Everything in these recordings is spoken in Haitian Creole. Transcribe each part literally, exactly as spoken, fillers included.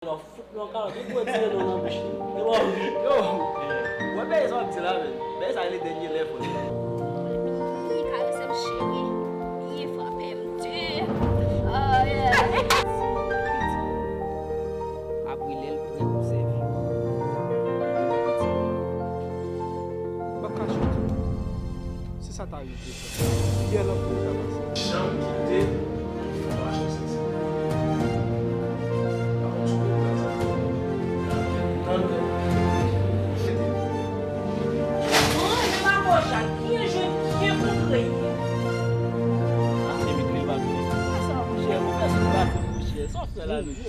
Lè w fout nan kalòt, ou pran tire non nan bouch li. E bon, yo, wè bèy sa w ap di la, men. Bèy sa rele dènye lè, frè. Wi, karese m cheri. Byen frape m di. Ah, yeah. Apre lè l prè pou sèvi. M p ap kache w di w. Si sa ta rive, frè, pyè lanmou ta pase. Janm kite enfòmasyon santi. Pa konn sou kontak sa. Tann. Bon, men maman Jacques, byen jwenn, byen kontre ye. Ase vit li pa vini. Sa, monchè, ou fè sou pase, monchè. Sa w fè la menm?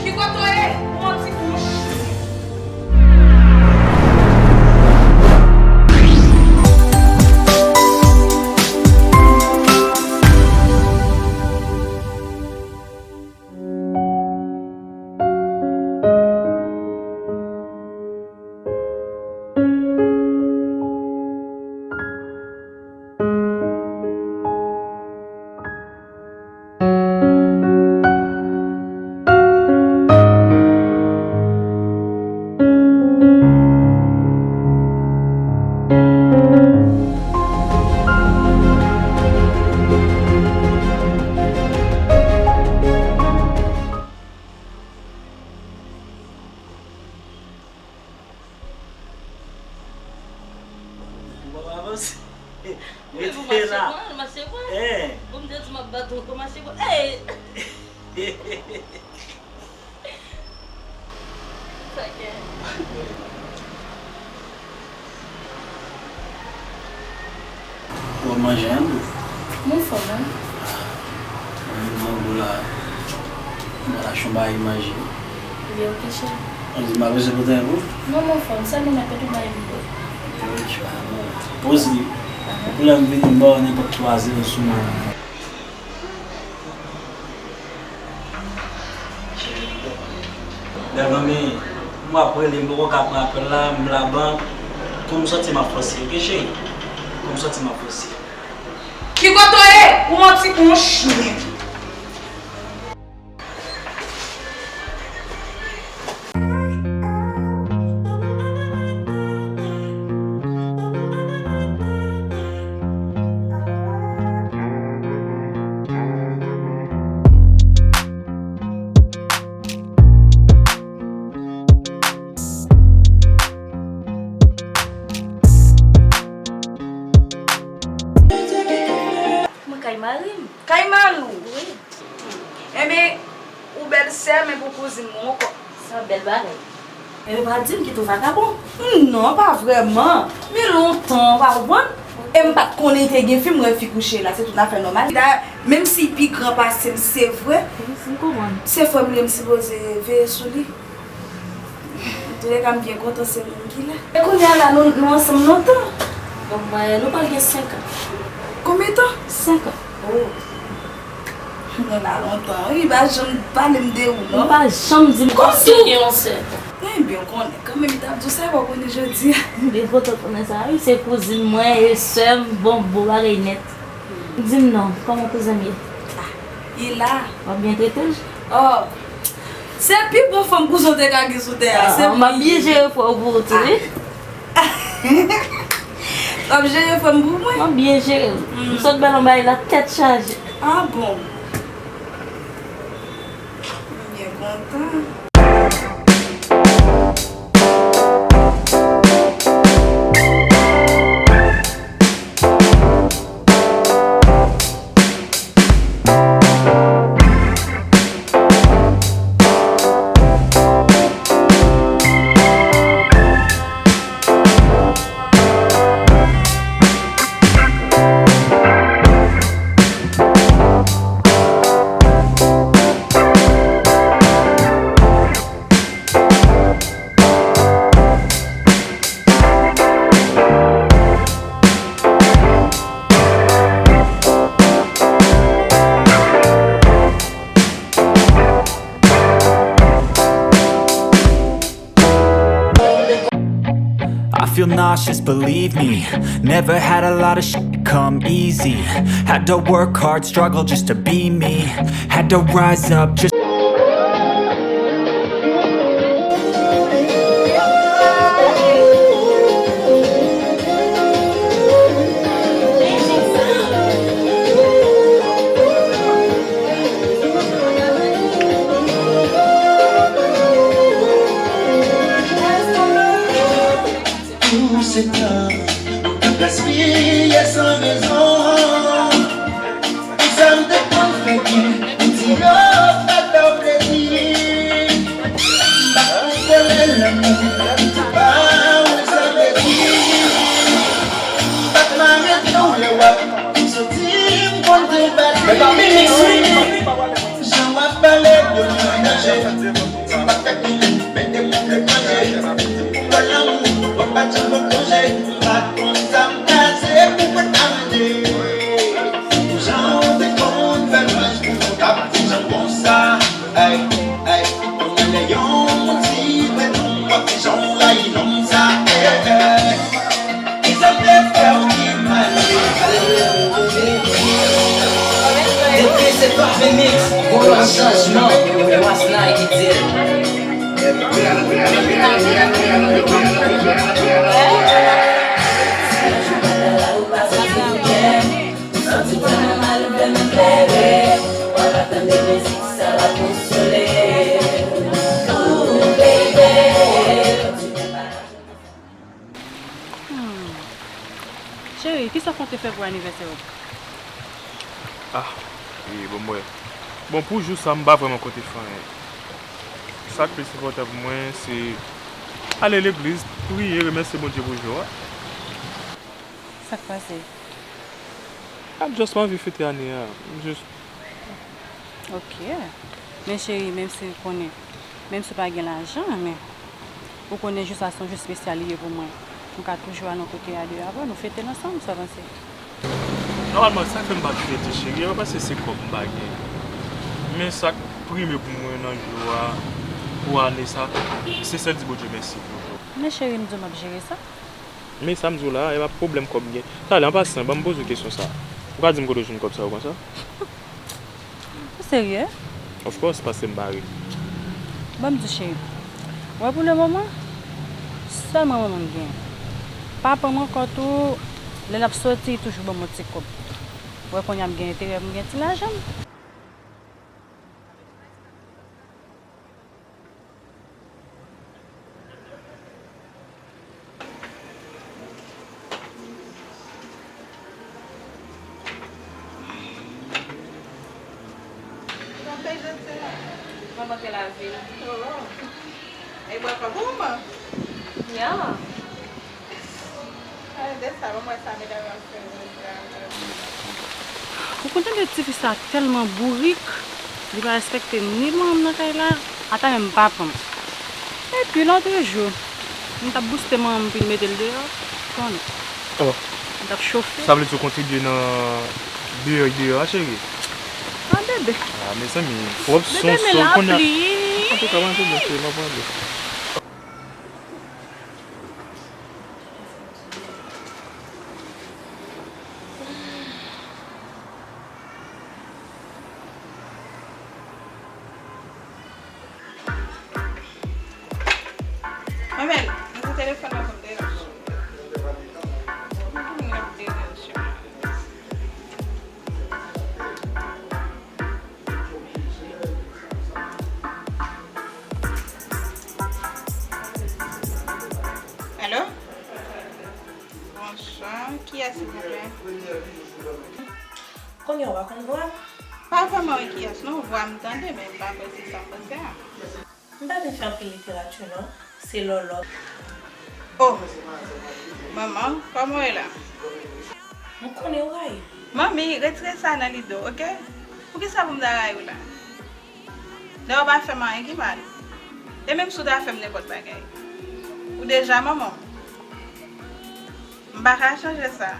Ki kote w ye? Ou yon ti bouch. Ou pa avanse. Wi, pou mache pran, mache pran. Bon, m te di m ap bat ou, pou mache pran. Ey! Sa gen. Ou ap manje an tou? Mwen anfòm, wi. Mwen vin nan gou la. Mwen al achte yon bagay manje. Li oke, cheri. Ou di m pa bezwen pote anyen pou ou? Non, mwen anfòm. Sèlman m ap mete yon bagay pou ou. Poz li. Pou lè m vini, m ba w nenpòt twa zewo sou mwen. Bèl manmi, m ap rele, m poko ka pran apèl la, m labank. Kou m sòti, m ap fòse, oke, cheri? Kou m sòti, m ap fòse. Ki kote w ye? Ou yon ti bouch. Mwen kay mari m. Kay mari w? Wi. Enben, ou bèl sè m epi w kouzin mwen ankò. Sa bèl bagay. Enben, pa di m kite w vakabon. Non, pa vrèman. Men lontan, w pa konprann? E m pa t konnen te gen fi, m wè fi kouche la, se tout afè nòmal. Dayè, menm si l pi gran pase m, se vre. Wi, m konprann. Se frè m li ye, m sipoze veye sou li. Antouleka, m byen kontan se moun ki la. E kounye a la, nou, nou ansanm lontan? Bon, mwen, nou pral gen senk an. Konbyen tan? Senk an. Oh. Nou la lontan wi, li pa janm pale m de ou, non? Li pa janm di m konsa. Kòm si w gen yon sè. Enben, w konnen, kanmenm, li t ap di w sa, e pa w konnen jodi a. M byen kontan konnen sa, wi, se kouzin mwen, e sè m, bon, bon bagay nèt. Di m non, kòman kouzen m ye? Ah, li la. W ap byen trete l? Oh, se pi bon fanm kouzen w te ka gen sou tè a, se pou li. Ah, m ap byen jere frè w pou ou tou, wi. W ap jere frè m pou mwen? M ap byen jere l. M sot ba l yon bagay la tèt chaje. Ah bon? M byen kontan. Just believe me, never had a lot of shit come easy. Had to work hard, struggle just to be me. Had to rise up just Pou se tan ou t ap gaspiye san rezon. Pou sa m te konn fè byen, m di yo pa t ba w plezi. M pa t konn vòlè lanmou, m di pa w sa vle di. M pa t mare doulè w ap soti, m konn te bati. Jan w ap pale de mwen danje. Sa pa fè kilè, men depi w vle manje. Pou lanmou, w ap pa janm konje. M pa t konn sa m ka se pou mwen amende. Jan w te konn fè lwanj pou mwen, w t ap di jan konsa. Ay, ay, kounye a lè yon moun site non m, w ap di jan w rayi nonm sa. Ey, ey. Kisa k te fè w ki mal? Depi se pa remix, gon yon chanjman. Yo, yo, Asnay ki di l. Santi w fè mwen mal, ou fè mwen plere. W ap tande mizik sa va konsole w. Ooh, baby. Hmm. Cheri, kisa w konte fè pou anivèsè w? Ah, wi, bon, mwen. Bon, pou jou sa, m pa vrèman konte fè anyen. Sa k plis enpòtan pou mwen, se ale legliz, priye, remèsye Bondye pou jou a. Sa k pase? Ah, just m anvi fete ane a. M just Ok. Men cheri, menm si ou konnen, menm si ou pa gen lajan, men ou konnen jou sa se yon jou espesyal li ye pou mwen. M ka toujou al nan kote a de avè w, nou fete l ansanm, sa w panse? Nòmalman, sa k fè m pa t fete, cheri, e pa paske se kòb m pa gen. Men sa k prime pou mwen nan jou a, pou ane sa, se sèl di Bondye mèsi pou jou. Men cheri, m di w m ap jere sa. Men sa m di w la a, e pa pwoblèm kòb m gen. Talè, an pasan, ban m poze w kesyon sa a. Ou ka di m kote w jwenn kòb sa yo konsa? Ou serye? Of course, paske m bare. Ban m di w, cheri. Ou wè, pou le moman, sèlman manman m genyen. Papa m ankò tou, lè l ap soti, li toujou ban m yon ti kòb. Ou wè, kounye a m gen enterè pou m gen ti lajan m. Sa fè jodi a? Mwen monte lavil. Oh. E bwa kòb ou, man? Ya. Pale de sa, ban m wè sa medam yo ap fè jodi a. Ou konn tande tifi sa tèlman bourik, li pa respekte ni manman m nan kay la, ata menm papa m. Epi lòt jou, m t ap bouste manman m pou l mete l deyò, konnen. Oh. M t ap chofe. Sa vle di ou kontribye nan deyò deyò a, cheri? Ah, bebe. Ah, mezanmi, pwòp son, bebe, men son, kounye a lapli. Antouka, m ap jwenn, cheri, m ap pale. Manmèl, mete telefòn nan pou m deranje. Mwen ap deranje mwen. Alo? Bonswa, kiyès, silvouplè? Kounye a w pa konn vwa m? Pa vrèman wè kiyès non, vwa m tande, men m pa kwè se sa m panse a. M pa vin fè anpil literati non, se lòlò. Oh, manman, kòman w ye la? M konnen w rayi m. Manmi, retire sa nan lide w, oke? Poukisa pou m ta rayi w la? Dayè w pa fè m anyen ki mal. E menm si w ta fè m nenpòt bagay, ou deja manman m. M pa ka chanje sa.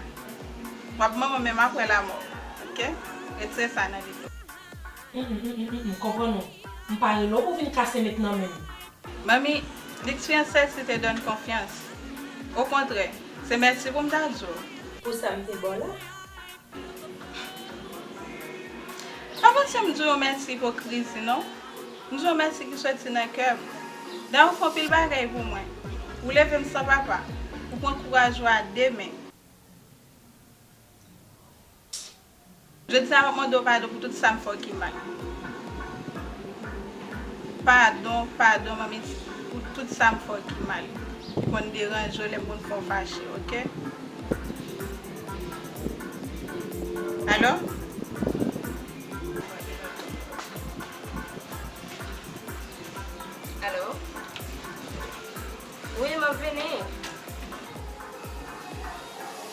W ap manman m menm apre lamò, oke? Retire sa nan lide w. M, m, m, m, m, m konprann ou. M pa rele w pou vin kase met nan men m. Manmi, l'expérience celle-ci te donne confiance. Okontrè, se mèsi pou m ta di w. Pou sa m te ba w la? Pa panse m di w mèsi ipokrizi, non. M di w mèsi ki soti nan kè m. Dayè, w fè anpil bagay pou mwen. Ou leve m san papa. Ou pran kouraj ou a de men. Jodi a, m ap mande w padon pou tout sa m fè w ki mal. Padon, padon, manmi, pou tout sa m fè w ki mal. Konn deranje w lè m konn fè w fache, oke? Alo? Alo? Wi, m ap vini.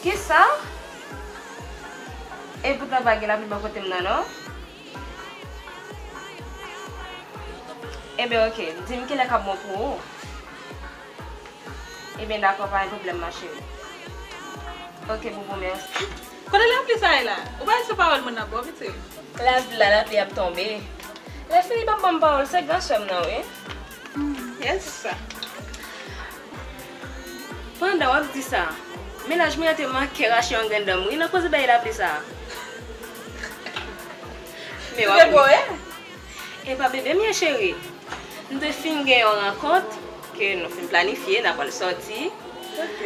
Kisa? Epoutan pa gen lapli bò kote m nan, non. Ebyen, oke. Di m kilè k ap bon pou ou. Ebyen, dakò, pa gen pwoblèm, ma chérie. Oke, boubou, mèsi. Kote lapli sa ye la? Ou pa wè se pawòl moun nan ba w, pitit? Lapli la, lapli ap tonbe. Lè fini, pa ban m pawòl, se gran sè m nan, wi. Hmm, yes. Pandan w ap di sa, mennaj mwen an te manke rache yon grenn dan m wi nan koze bay lapli sa. Men w ap ri. Epa bebe m ye cheri. Nou te fin gen yon rankont ke nou fin planifye, n apral sòti. Ok.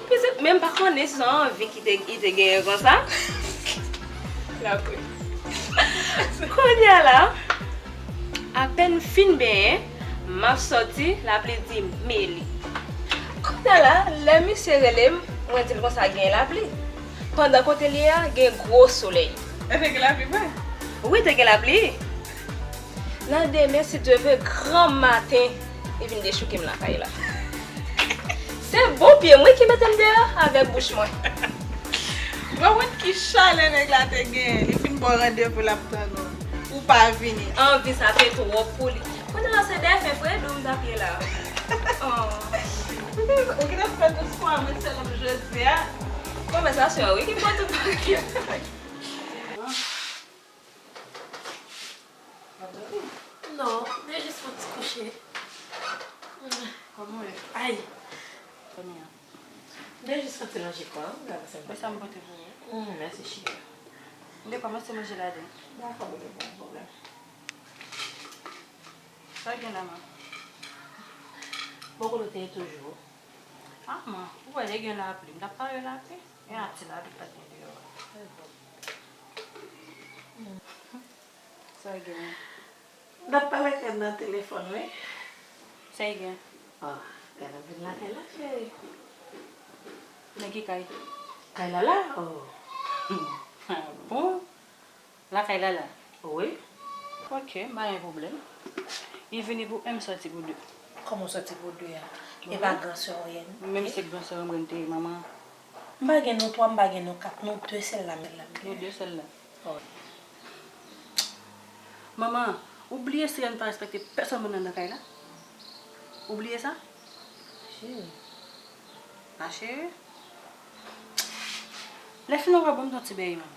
Pitit, men m pa konnen si se yon anvi ki te, li te genyen konsa. Lapli. Kounye a la, apèn m fin benyen, m ap sòti, lapli di meli. Kounye a la, lè misye rele m, mwen di l konsa gen lapli. Pandan kote l ye a, gen gwo solèy. E te gen lapli vre? Wi, te gen lapli. Nan demen, si Dye vle, granmaten, li vin dechouke m lakay la. Se bon pye m, wi, ki mete m deyò avèk bouch mwen. Mwen konn ki chalè nèg la te genyen. Li fin ba w randevou, l ap tann ou. Ou pa vini. Anvi sa te twòp pou li. Kounye a la, se dèfen fredi m t ap ye la. Oh. Ou gentan fè tout spò a, mwen sèl jodi a. Konvèsasyon an, wi, ki pran tout bagay. W ap dòmi? Non, m te jis fè yon ti kouche. Kòman w ye? Ay! Dòmi an. M te jis fè yon ti lonje kò a, m te avanse m. Men sa m pote pou ou. Hmm, mèsi, cheri. M te kòmanse manje la deja. Dakò, bebe, pa gen pwoblèm. Sa w gen la, man? Bò kote w te ye toujou? Ah, man, ou wè lè gen lapli, m t ap pare lapli. Gen yon ti lapli k pa t gen deyò a. Sa w gen? M t ap pale ak nèg nan telefòn, wi. Sa w gen? Ah, gade m vin lakay la, cheri. Nan ki kay? Kay Lala, oh. Ah bon? Lakay Lala? Wi. Ok, pa gen pwoblèm. Li vini pou en, m sòti pou de. Kòman w sòti pou de a? E pa gran sè w ye? Menm si se gran sè w, mwen te manman. M pa gen nou twa, m pa gen nou kat, nou de sèl la, m la. Nou de sèl la. Wi. Manman, ou bliye si lè n pa respekte pèsonn moun nan nan kay la? Ou bliye sa? Cheri. Ma chérie. Lè fini w pa ban m yon ti bèy, manman.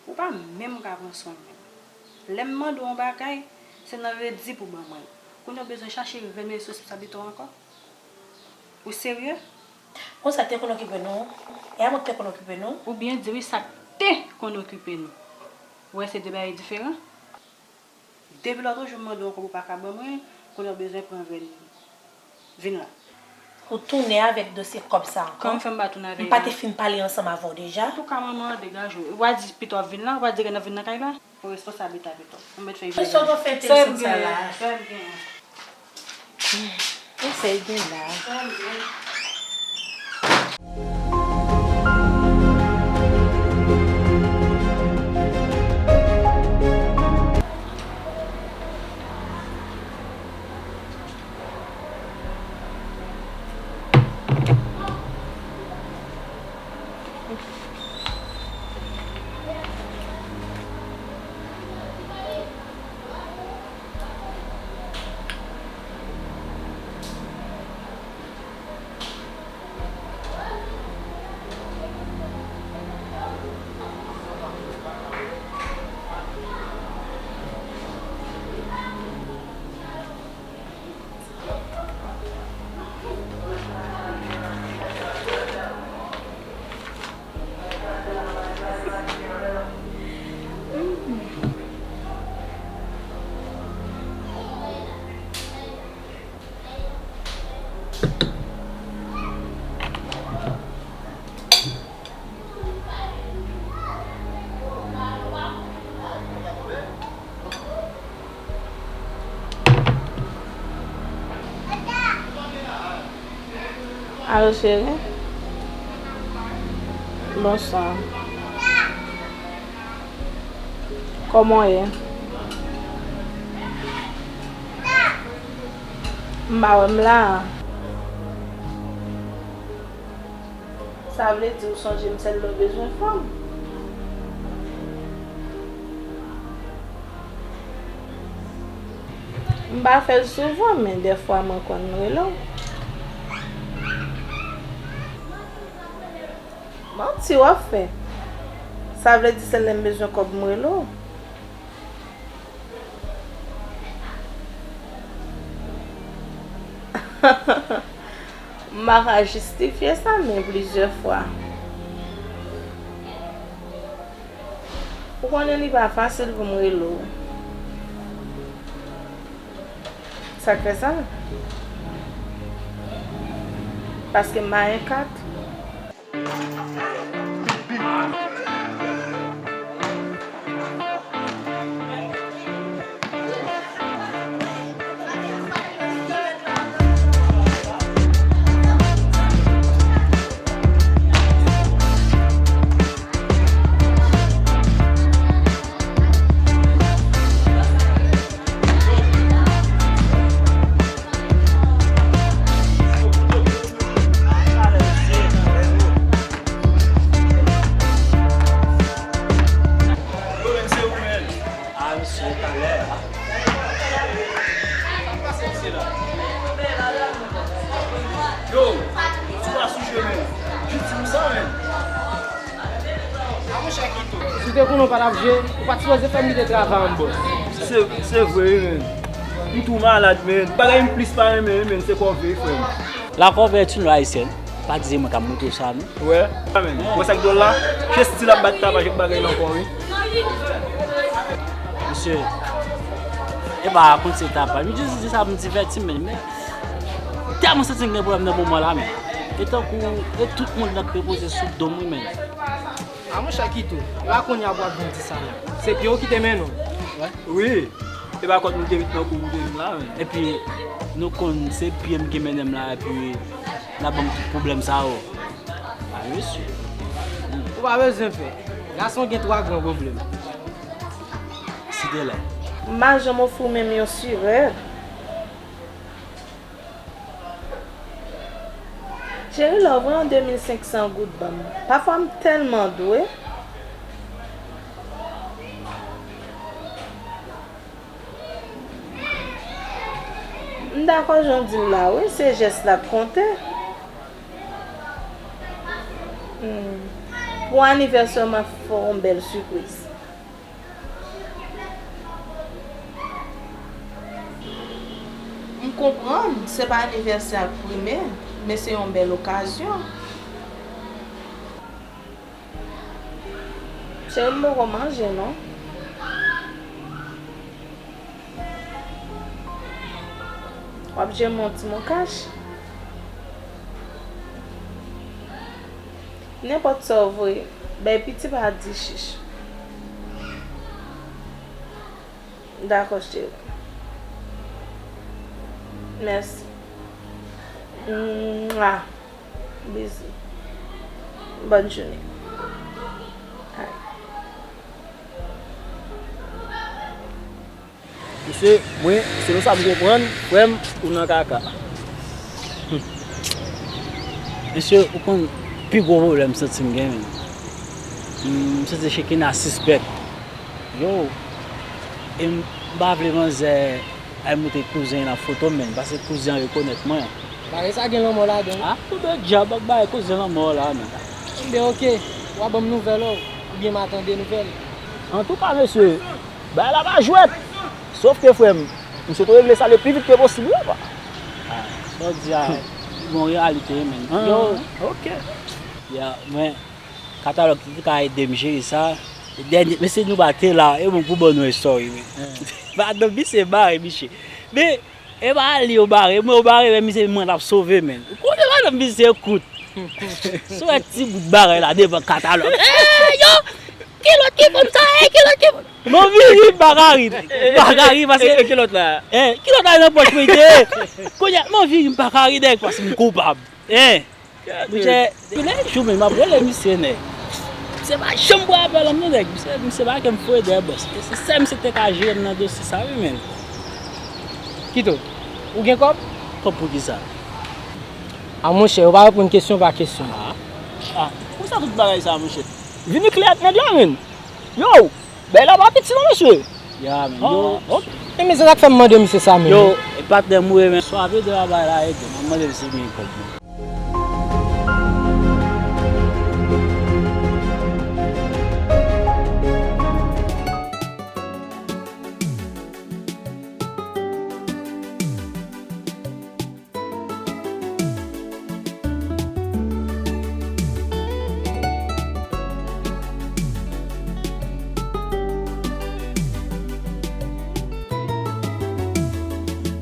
Ou pa menm ka pran swen mwen. Lè m mande w yon bagay, se nan redi pou w ban mwen l. Kounye a w bezwen chache rèn men responsablite w ankò? Ou serye? Konsa te konn okipe nou? E a mwen ki te konn okipe nou? Ou byen di wi, sa k te konn okipe nou. Ou wè se de bagay diferan? Depi lòt jou m mande w ankò pou w pa ka ban mwen, kounye a w bezwen pran rèn. Vin la. Ou tounen avèk dosye kòb sa ankò? Kòman fè m pa tounen avèk li? M pa te fin pale ansanm avè w deja? Antouka, manman, degaje w. Ou pa di pito w ap vin la, ou pa di rèn nan vin nan kay la? Ou responsab eta pito. Ou mèt fè vye. Sa w fè enteresan sa la? Sa m gen? Sa m gen? Sa m gen? Sa m gen la? Sa m gen? Alo, cheri. Bonswa. Kòman w ye? M pa wè m la. Sa vle di ou sonje m sèl lè w bezwen fanm. M pa fè l souvan, men dèfwa mwen konn rele w. Manti w ap fè. Sa vle di sèl lè m bezwen kòb m rele w. M pa ka jistifye sa, men plizyè fwa. Ou konnen li pa fasil pou m rele w. Sa k fè sa? Paske m pa gen kat. Yo, sou pa sou chemen. Jis di m sa, men. Si w te konnen w pa t ap jwe, ou pa t sipoze fè m kite travay an, bòs. Se, se vre, wi, men. M tou malad, men. Bagay m plis pa renmen, wi, men, se kòve, frè m. La corvée est une loi haïtienne. Pa di se mwen k ap montre w sa, non. Wè. Wè sa k dwòl la? Se stil ap bat tapaj ak bagay la ankò, wi. Mesye, e pa kont se tapaj. M jis di sa pou m divèti m, men, men m tèlman santi m gen pwoblèm nan moman la, men. E tankou, e tout moun nan k repoze sou do m, wi, men. A monchè, kite w. E pa kounye a pou w ap vin di sa, non. Se pye w ki te mennen w. Wi. E pa kòt m te met nan kou pou te vin la, men. Epi, nou konn se pye m ki mennen m la, epi n ap ban m tout pwoblèm sa yo. A, mesye. Ou pa bezwen pè. Gason gen twa gran pwoblèm. Site lè. M pa janm ofri w menm yon sirèt. Cheri, lè w voye yon de mil senk san goud ban m. Pafwa m tèlman dwe. M dakò jan w di l la, wi, se jès la k konte. Hmm. Pou anivèsè w, m ap fè w yon bèl sipriz. M konprann, se pa anivèsè ak prime, men se yon bèl okazyon. Cheri, m poko manje, non. W ap jwenn mwen yon ti moukach. Nenpòt sa w voye, bay piti pa di chich. Dakò, cheri. Mèsi. Mwa. Bisous. Bòn jounen. Ay. Mesye, mwen, selon sa m konprann, frè m, ou nan kaka. Mesye, ou konn pi gwo pwoblèm m santi m gen, menm. M santi Shekina sispèk. Yo, e m pa vle manzè al montre kouzen l nan foto m, menm, paske kouzen an rekonèt mwen. Bagay sa gen lanmò ladan l. A, poudre dyab ak bagay kouzen lanmò la, menm. Enben, oke, w a ban m nouvèl ou, oubyen m a tande nouvèl. Antouka, mesye, bagay la pa jwèt. Sòf ke, frè m, m swete w regle sa le pli vit ke posib, wi, apa. A, sa w di a, bon, reyalite, menm. Yo, oke. Ya, mwen, Katalòg ki ka ede m jere sa. Dènye, mesye nou pa te la, e bon pou ban nou istwa, wi. Madanm misye bare, misye. Men, e pa li yo bare, mwen yo bare, men misye mwen t ap sove, menm. Kote madanm misye kout? Si w wè ti bout bagay la devan Katalòg. Ey, yo! Kilòt ki konn sa, ey, kilòt ki konn. Mwen vini, m pa ka ri. M pa ka ri, paske. E, e kilòt la? Ey, kilòt la nan pòch mwen te. Kounye a, mwen vini, m pa ka ri, dèyè, paske m koupab. Ey. Monchè, depi lè jou menm, m ap rele misye, nèg. Misye pa janm pran apèl m non, nèg. Misye, misye pa gen m foure dèyè bòs. E se sèl misye ki te ka jere m nan dosye sa, wi, menn. Kite w. Ou gen kòb? Kòb pou kisa? A, monchè, yo pa reponn kesyon pa kesyon. Ah, ah. Pou sa tout bagay sa, monchè? Vini klè ak nèg la, menn. Yo! Bèy la pa piti non, mesye. Ya, men, yo. Ah, ok. E mezanmi, sa k fè m mande misye sa menm. Yo, e patnè m ou ye, men. Swa vle de bagay la ede, m ap mande l si l gen kòb, men.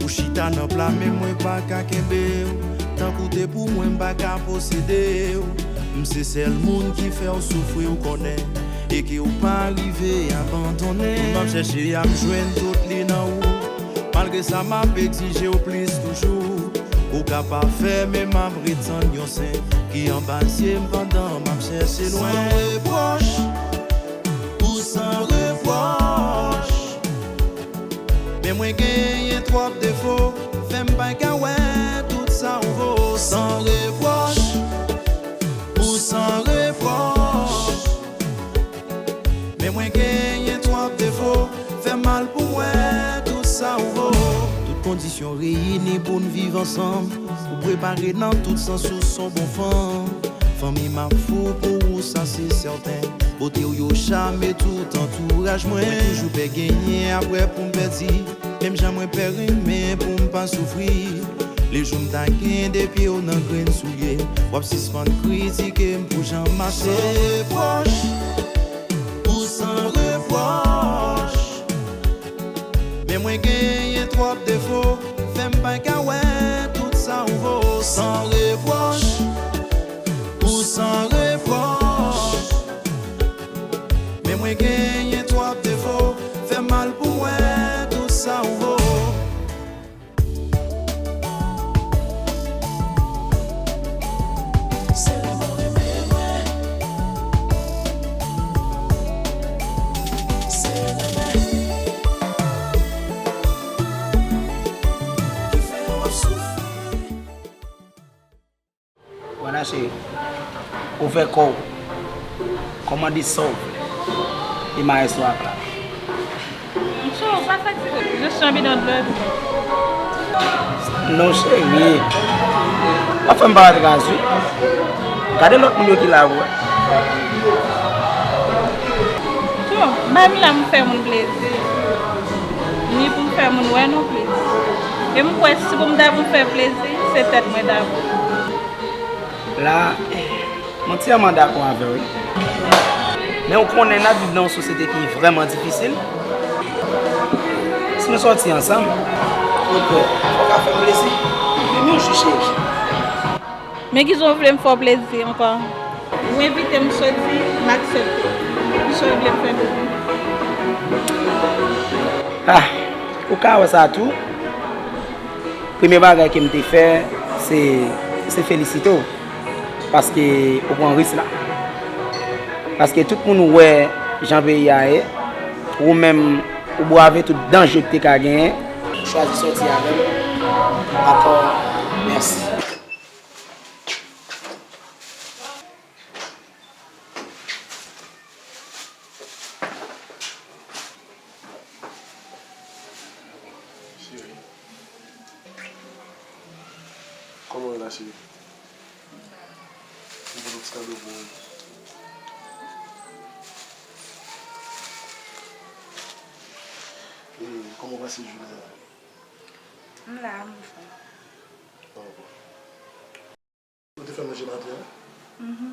Ou chita nan pla men mwen pa ka kenbe w. Tankou te pou mwen m pa ka posede w. M se sèl moun ki fè w soufri w konnen. E ke w pa rive abandonnen. Moun m ap chèche a m jwenn tout li nan ou. Malgre sa m ap egzije w plis toujou. Ou ka pa fè men m ap ret tann yon sen ki anba zye m pandan m ap chèche lwen. San repwòch, ou san repwòch. Men mwen genyen twòp defo, fè m pa ka wè tout sa ou vo. San repwòch, ou san repwòch. Men mwen genyen twòp defo, fè mal pou wè tout sa ou vo. Tout kondisyon reyini pou n viv ansanm. Ou prepare nan tout sans, ou s on bon fanm. Fanmi m ap fou pou ou, sa se sèten. Bote w yo chame tout antouraj mwen. Mwen toujou pè genyen apre pou m pèdi. Menm jan mwen pè renmen pou m pa soufri. Lejou m ta gen de pye w nan grenn soulye, w ap sispann kritike m pou jan m mache. San repwòch, ou san repwòch. Men mwen genyen twòp defo, fè m pa ka wè tout sa ou vo. San repwòch, ou san repwòch. Men mwen genyen twòp defo, fè mal pou mwen tout sa ou vo. Se lanmò renmen mwen. Se renmen. Ki fè w ap soufri. Vwala cheri, ouvè kò w, kòmande sa w vle, e maestro ap la. Cho, pa fatige, jis yon bidon dlo epi. Non cheri, w ap fè m parèt raz wi. Gade lòt moun yo ki la wi. Cho, m pa vin la pou m fè moun plezi, ni pou m fè moun wè non plis. E m kwè si pou m ta pou m fè plezi, se tèt mwen dabò. La, m antyèman dakò avè w, wi. Men ou konnen n ap viv nan yon sosyete ki vrèman difisil. Si nou sòti ansanm, ou kwè, ou ka fè m plezi. Menm yon jou, cheri. Men kijan w vle m fè w plezi ankò? Ou envite m soti, m aksepte. Kijan w vle m fè pou ou? Ah, ou ka wè sa tou. Premye bagay ke m te fè, se, se felisite w, paske ou pran risk la. Paske tout moun wè jan peyi a ye, ou menm, ou brave tout danje ki te ka genyen. Ou chwazi sòti avè m. Ankò, mèsi. Cheri. Kòman w ye la, cheri? M gen yon ti kado pou ou. E kòman w pase jounen an? M la, m fè. An bon. Ou te fè manje maten an? Mhm.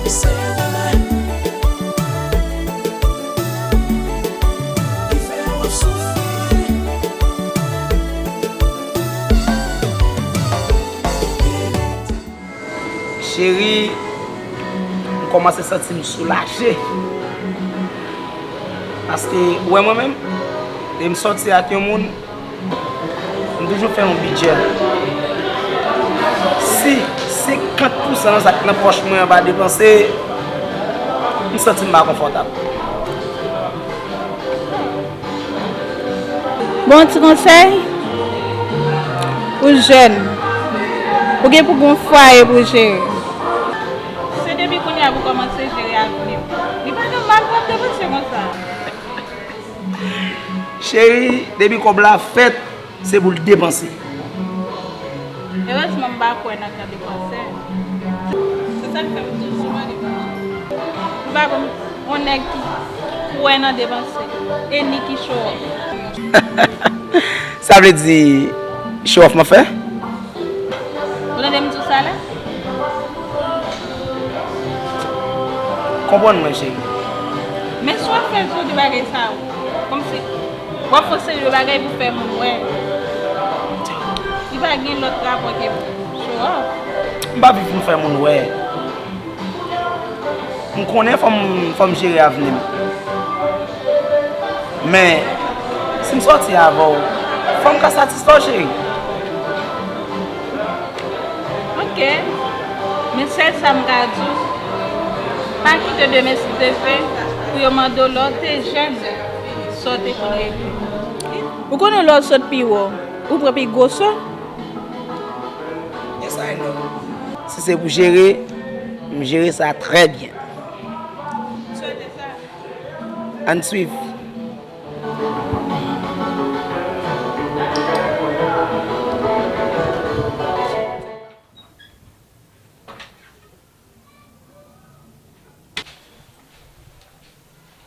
Cheri, m kòmanse santi m soulaje. Paske, ou wè mwen menm, lè m sòti ak yon moun, m toujou fè yon bidjè. Si senkant pousan nan sa k nan pòch mwen an pa depanse, m santi m pa konfòtab. Bon, ti konsèy, ou jèn, ou gen pou gen yon fwaye pou jere. Se depi kounye a pou kòmanse jere avni w. Li pa nòmal pou w ap depanse konsa. Cheri, depi kòb la fèt, se pou l depanse. Erezman m pa kwè nan gran depansè. Se sa k fè m toujou mande pou jere. Ou pa konn yon nèg ki kwè nan depanse e ni ki show off. Sa vle di show off m ap fè? Ou tande m di w sa la? Konprann mwen, cheri. Men si w ap fè jan de bagay sa yo, kòmsi w ap fè yon seri de bagay pou fè moun wè. Li pa gen lòt rapò ke show off. M pa viv pou m fè moun wè. M konnen fò m, fò m jere avni m. Men, si m sòti avè w, fò m ka satisfè w, cheri. Ok. Men sèl sa m ka di w, pa kite demen si Dye vle pou yo mande w lè w te jèn, sa w te konn regle. Ou konnen lè w sot pi wo, ou pran pi gwo so. Yes, I know. Si se pou jere, m jere sa trè byen. Ann swiv.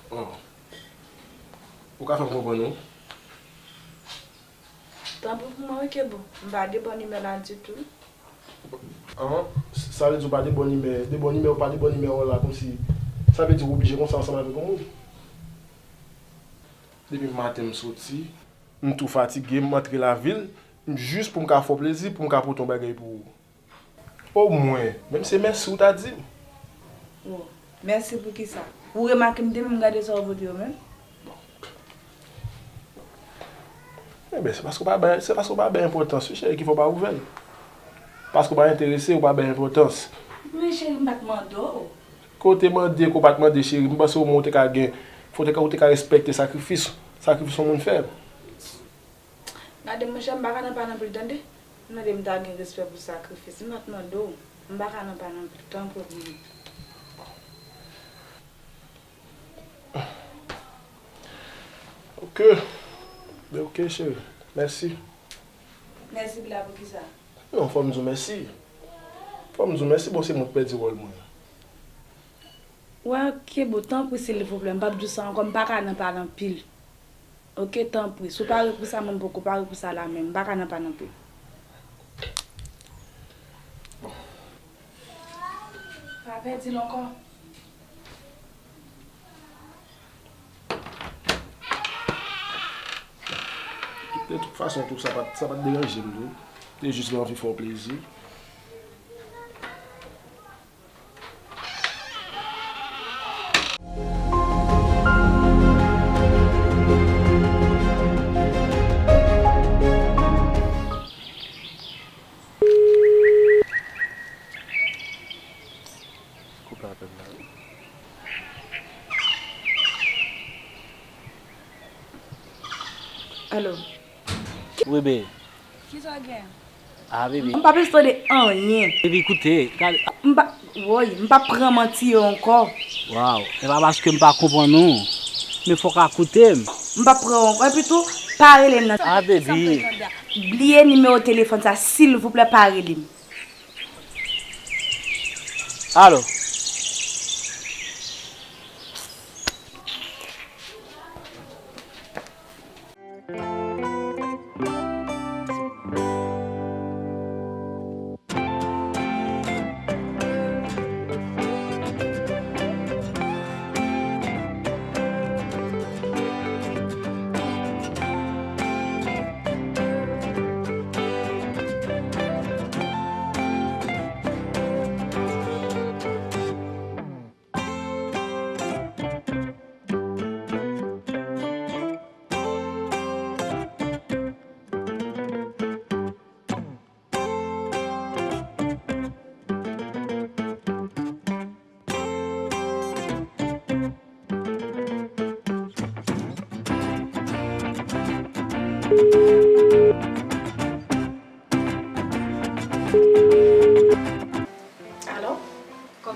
Oh. Ou ka fè m konprann ou? Tanpri pou mwen wi Kebo. M pa de bòn imè la ditou. An, sa vle di ou pa de bòn imè, de bòn imè, ou pa de bòn imè ou la kòmsi, sa vle di ou oblije konsa ansanm avèk yon moun. Depi maten m soti, m tou fatige, m antre lavil, m jis pou m ka fè w plezi, pou m ka pote yon bagay pou ou. Omwen, menm se mèsi ou ta di m. Wo, mèsi pou kisa? Ou remake m te menm gade sa w pote yo menm? Enben, se paske w pa bay, se paske w pa bay enpòtans wi, cheri, ki fè w pa ouvè l. Paske w pa enterese, ou pa bay enpòtans. Men cheri, m pa t mande w. Ke w te mande, ke w pa t mande, cheri, m panse omwen ou te ka gen, fò w te ka, ou te ka respekte sakrifis, sakrifis yon moun fè. Gade monchè, m pa ka nan pale anpil tande. M tande m ta gen respè pou sakrifis. M pa t mande w. M pa ka nan pale anpil, tanpri pou mwen. Ok. Ben ok, cheri. Mèsi. Mèsi pou la pou kisa? Non, fò m di w mèsi. Fò m di w mèsi, bon, se mwen k pèdi wòl mwen. Wè, Kebo, tanpri, silvouplè, m p ap di w sa ankò, m pa ka nan pale anpil. Ok, tanpri, si w pare pou sa, mwen m poko pare pou sa la menm, m pa ka nan pale anpil. Pa pèdi l ankò. De tout fason, tou sa pa t, sa pa t deranje m tou. Te jis gen anvi fè w plezi. Koupe apèl la. Alo. Wi, babe. Kisa w gen? Ah, baby. M pa bezwen tande anyen. Baby, koute. Gade. M pa, woy, m pa pran manti yo ankò. Waw, e pa paske m pa konprann ou, men fòk a koute m. M pa pran ankò. Epi tou, pa rele m nan. Ah, baby. Bliye nimewo telefòn sa, silvouplè, pa rele m. Alo.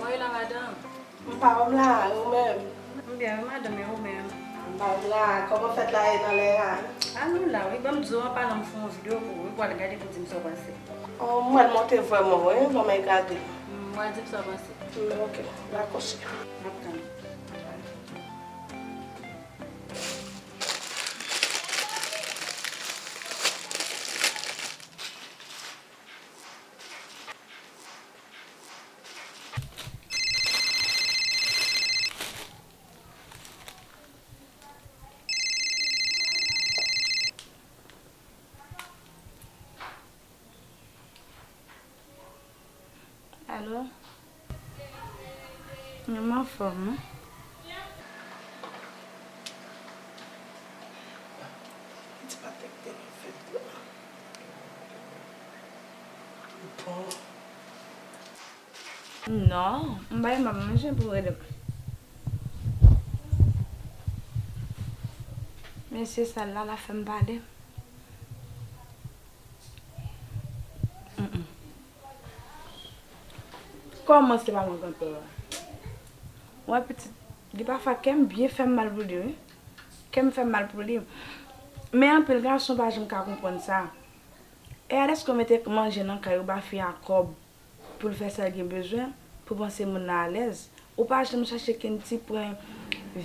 Kòman w ye la, madanm? M pa wè m la, ou menm? M byen wi, madanm, e ou menm? M pa wè m la, kòman fèt la ye nan lè a? A, nou la wi, ban m di w, an palan, m fè yon videyo pou ou wi, pou w al gade pou w di m sa w panse. O, m pral monte vrèman wi, ban m al gade. M, w al di m sa w panse. M, ok, dakò cheri. M ap tann. Alo? Wi, m anfòm wi. Ti patèk te nan fèt la. Bon. Non, m bay m ap manje pou rele m. Mesye sa la, l ap fè m pale. Mm, mm. Kòman se pa mwen k anpè a? Wè pitit, gen pafwa kè m byen fè m mal pou li wi. Kè m fè m mal pou li. Men anpil gason pa janm ka konprann sa. E a dèske w mete manje nan kay ou ba fi a kòb pou l fè sa l gen bezwen, pou panse moun nan alèz. Ou pa janm chache kenn ti pwen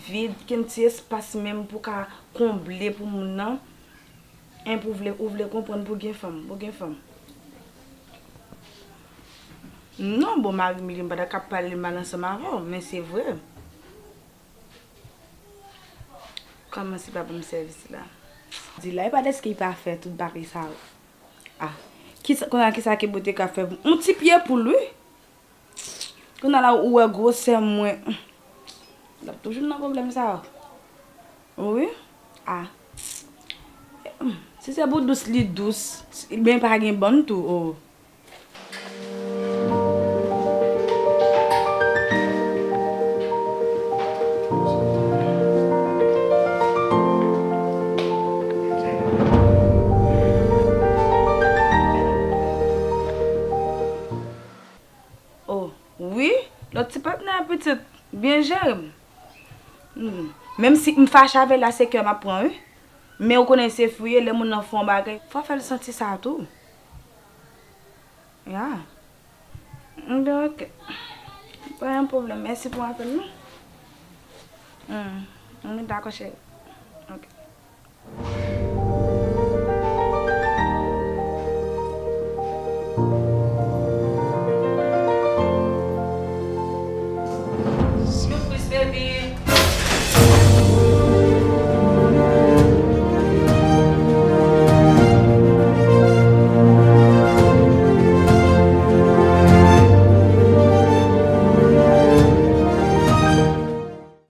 vid, kenn ti espas menm pou ka konble pou moun nan. Enpi w vle, ou vle konprann pou gen fanm, pou gen fanm. Non, bon, mari m li m pa ta ka pale mal ansanm avè w, men se vre. Kòman se pa ban m sèvis la? Di la, e pa dèske li pa fè tout bagay sa yo. Ah, kisa, kounye a kisa ke bote ka fè pou yon ti pye poul wi. Kounye a la ou wè gwosè mwen. L ap toujou nan pwoblèm sa yo. Wi. Ah. Si se pou dous li dous, men pa gen bann tou. Oh. Oh, wi, lòt ti patnè a pitit, byen jere m. Hmm. Menm si m fache avè l la, se kè m ap pran, wi. Men ou konnen se fi w ye, lè moun nan fè yon bagay, fò w fè l santi sa tou. Ya. Mwen, ok. Pa gen pwoblèm. Mèsi pou apèl la. Hmm. Mwen dakò, cheri.